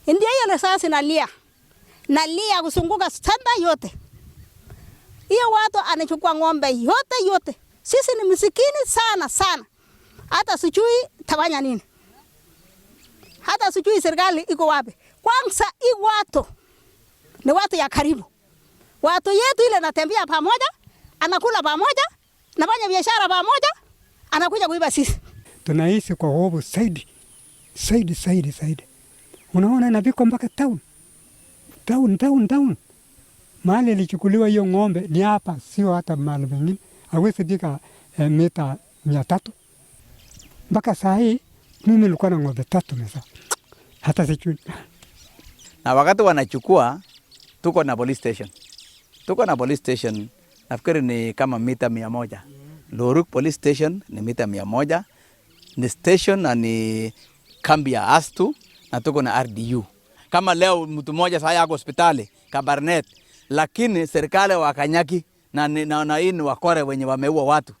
Ndio hiyo sasa nalia. Nalia kuzunguka sanda yote. Hiyo watu anachukua ng'ombe yote yote. Sisi ni msikini sana sana. Hata sijui tafanya nini. Hata sijui serikali iko wapi. Kwanza hii watu ni watu ya karibu. Watu yetu ile natembea pamoja, anakula pamoja, nafanya biashara pamoja, anakuja kuiba sisi. Tunaishi kwa hofu zaidi zaidi zaidi zaidi. Unaona inapikwa mpaka town town town town. Mahali ilichukuliwa hiyo ng'ombe ni hapa, sio hata mahali pengine. Hawezi fika mita 300. Mpaka saa hii mimi nilikuwa na ng'ombe 3 mesa, hata sijui. Na wakati wanachukua, tuko na police station. Tuko na police station, nafikiri ni kama mita 100. Loruk police station ni mita 100. Ni station na ni kambi ya ASTU na tuko na RDU. Kama leo mtu mmoja sasa yako hospitali Kabarnet, lakini serikali wakanyaki na hii ni wakore wenye wameua watu.